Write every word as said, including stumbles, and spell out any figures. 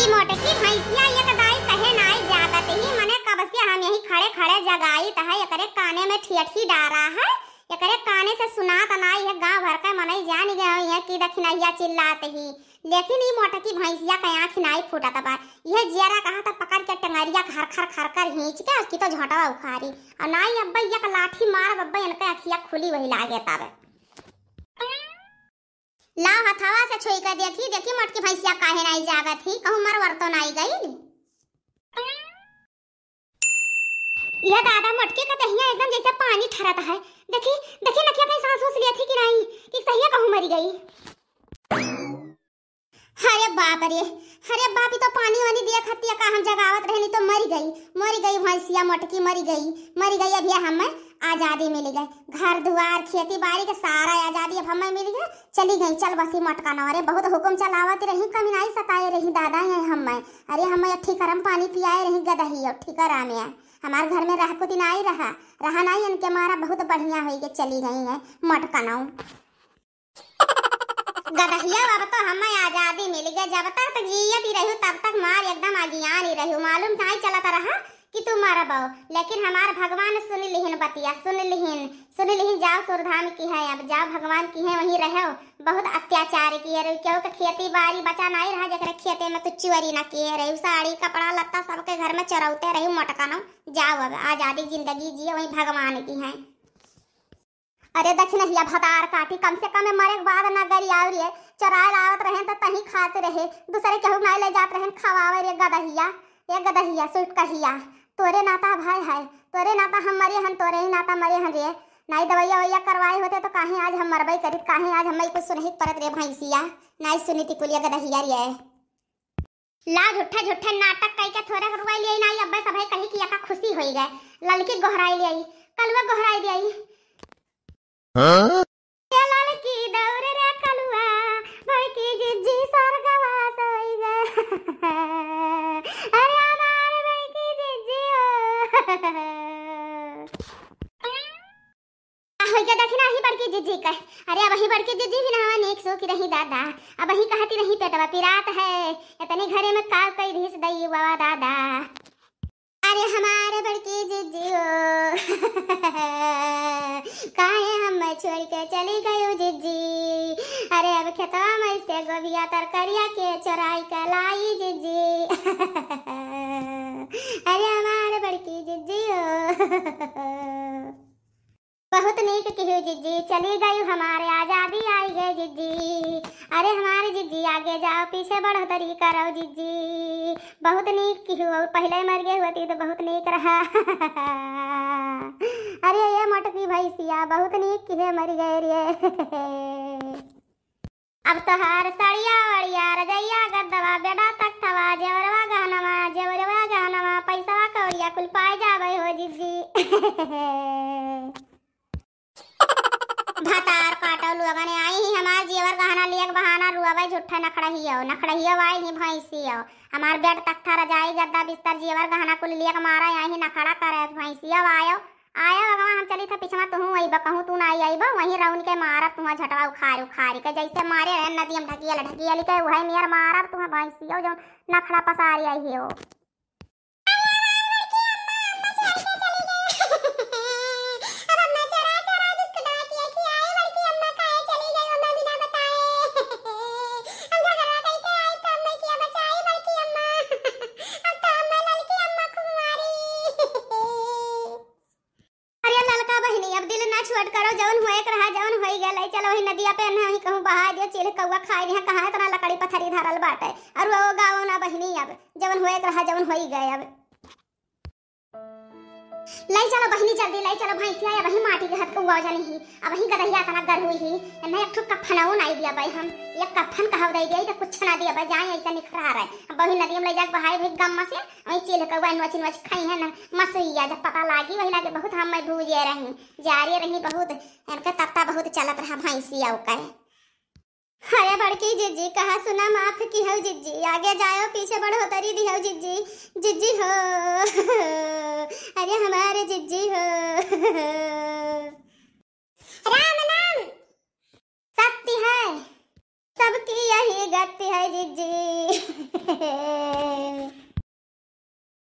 ई मोटकी भैंसिया एक दाई कहे नाई जागत ही, मने कब से हम यही खड़े खड़े जगाइत है, एकरे काने में ठियठी डारा है, एकरे काने से सुनात नाई है। गाँव भर के मनई जान गए हैं कि दखिनहिया चिल्लात ही, लेकिन ई मोटकी भैंसिया के आँख नाई फूटत बा। यह जियरा कहा त पकड़ के टंगरिया खर खर खर खर खींच के उसकी तो झोंटवा उखारी, और नाई अब्बा एक लाठी मारब, अब्बा इनके अखिया खुली वही लागे तब। लाओ हथवा से छुई के देखी, देखी मोटकी भैंसिया काहे नाई जागत ही, कहूँ मर वर तो नाई गई। ये दादा मोटकी का दहिया एकदम जैसे पानी ठरत है। देखी, देखी नकिया कहीं सांस उस लिया थी कि नहीं, कि सहिया कहूँ मरी गई। अरे बाप रे, अरे बाप, ई तो पानी वानी दिया खातिर का हम जगावत रहनी तो मरी गई, मरी गई भैंसिया मोटकी, मरी गई, मरी गई। अब ये हमें आजादी मिल गई, घर दुआर खेती बाड़ी के सारा आजादी अब हमें मिल गई। चली गई, चल बसी मोटका नौ रे, बहुत हुकुम चलावत रही, कमी नाई सताए रही दादा ये हमें। अरे हमें अट्ठी करम पानी पियाए रही गदही अट्ठी करा में, हमार घर में रह कुछ नाई रहा, रहा नाई इनके मारा बहुत बढ़िया होई के चली गई है मोटका नौ। गदहिया, अब तो हमें आजादी मिल गई। जब तक तो जियत ही रहू तब तक मार एकदम अज्ञान ही रहू। मालूम नाई चलत रहा कि तू मरबो, लेकिन हमार भगवान सुन लिहिन बतिया, सुन लिहिन, सुन लिहिन। जाओ सुरधाम की है, अब जाओ भगवान की है, वहीं रहो। बहुत अत्याचार किए रहू, क्यों के खेती बाड़ी बचा नाई रहा, जेकरे खेते में तू चोरी ना किए रहू, साड़ी कपड़ा लत्ता सबके घर में चोरौते रहू मोटका नौ। जाओ अब आजादी जिंदगी जियो, वहीं भगवान की है। अरे दखिनहिया भतार काटी, कम से कम मरे के बाद ना गरियाव रे, चोराए लावत रहे त तहीं खात रहे, दूसरे केहू नाई ले जात रहे खवावे रे गदहिया। ए गदहिया सुटकहिया, तोरे नाता भाई है, तोरे नाता हम मरे हन, तोरे ही नाता मरे हन रे। नाई दवैया वैया करवाए होते तो काहे आज हम मरबई करित, काहे आज हमें कुछ सुनही परत रे भैंसिया, नाई सुनी ती कुलिया गदहिया रे। ला झूठे झूठे नाटक कई के थोड़े रुआई लियाई नाई, अब्बे सभे कही कि एका खुशी होई गए। ललकी गोहराई लियाई, कलुआ गोहराई लियाई। हाँ? ये ललकी दौड़ रे कलुआ, बड़की जिज्जी स्वर्गवास होई गए। अरे हमार बड़की जिज्जी हो। आ होई के देखी ना, अही बड़की जिज्जी कह। अरे, अब अही बड़की जिज्जी भी ना हवा नीक सो की रही दादा। अब अही कहती रही, "पेटवा पिरात है, इतने घरे में का कई धीस दई बाबा दादा।" अरे, हमारे बड़की जिज्जी हो, काहे हम छोड़ के चली गई जिज्जी? अरे, अब खेतवा में से गोभिया तरकरिया के चोराई के लाई जिज्जी। अरे, हमारे बड़की जिज्जी हो। बहुत नीक किहू जिज्जी, चली गयू हमारे आजादी आई गए जिज्जी। अरे हमारे जिज्जी आगे जाओ पीछे बढ़ो तरी करो जिज्जी। बहुत नीक किहू और पहले मर गए होती तो बहुत नीक रहा। अरे ये मोटकी भैंसिया बहुत नीक किहे मर गए रे। अब तोहार सड़िया ओड़िया रजइया गद्दवा बेड़ा तख्तवा जेवरवा गहनवा जेवरवा गहनवा पैसवा कौड़िया कुल पाए जावे हो जिज्जी। भतार काटो लोगन आई ही हमार जेवर गहना लियक बहाना रुआवे झूठा नखड़हियो नखड़हियो आई ही भैंसियो। हमार बेड तख्ता रजाई गद्दा बिस्तर जेवर गहना कुल लियक मारा आई ही नखड़ा करे भैंसियो आयो। आया बगवा, हम चली था पिछवा, तुहूँ अइबा, कहूँ तू ना आई अइबा, वहीं रउन के मारब तुहाँ झटवा उखारी उखारी के, जैसे मारे रहे नदियम ढकियल ढकियल के, उहे नियर मारब तुहाँ भैंसियो, जो नखड़ा पसारी आई हो। अरे ललका बहिनी, अब दिल ना छोट करो, जवन होए के रहा, जवन होई गए, ले चलो वही नदिया पे, नहीं वहीं कहूँ बहा दियो, चील कौआ खाए नहीं, कहाँ इतना लकड़ी पथरी धरल बाटे। और वो गाओ ना बहिनी, अब जवन होए के रहा, जवन होई गए। अब ले चलो बहिनी, जल्दी ले चलो भैंसिया, अब वही माटी के हाथ कौआ जानी ही, अब वही गदहिया इतना गर हुई ही, नहीं एक ठो कफनऊ नहीं दिया भाई हम, ये कफन कहाव दे दिया, तो कुछ ना दिया भाई, जाए ऐसा निखरा रहे। अब वही नदिया में ले जाके बहाई भाई गम से, वही चील कौआ नोच नोच खाई है ना, मसुइया जब पता लागी, वही लागे बहुत हम मैं भूजे रही, जारे रही बहुत, इनके तत्ता बहुत चलत रहा भैंसिया का। अरे बड़की जिज्जी, कहा सुना माफ की हो जिज्जी, आगे जाओ पीछे बढ़ो तरी दी हो जिज्जी, जिज्जी हो। अरे हमारे जिज्जी हो। राम नाम सत्य है, सबकी यही गति है जिज्जी।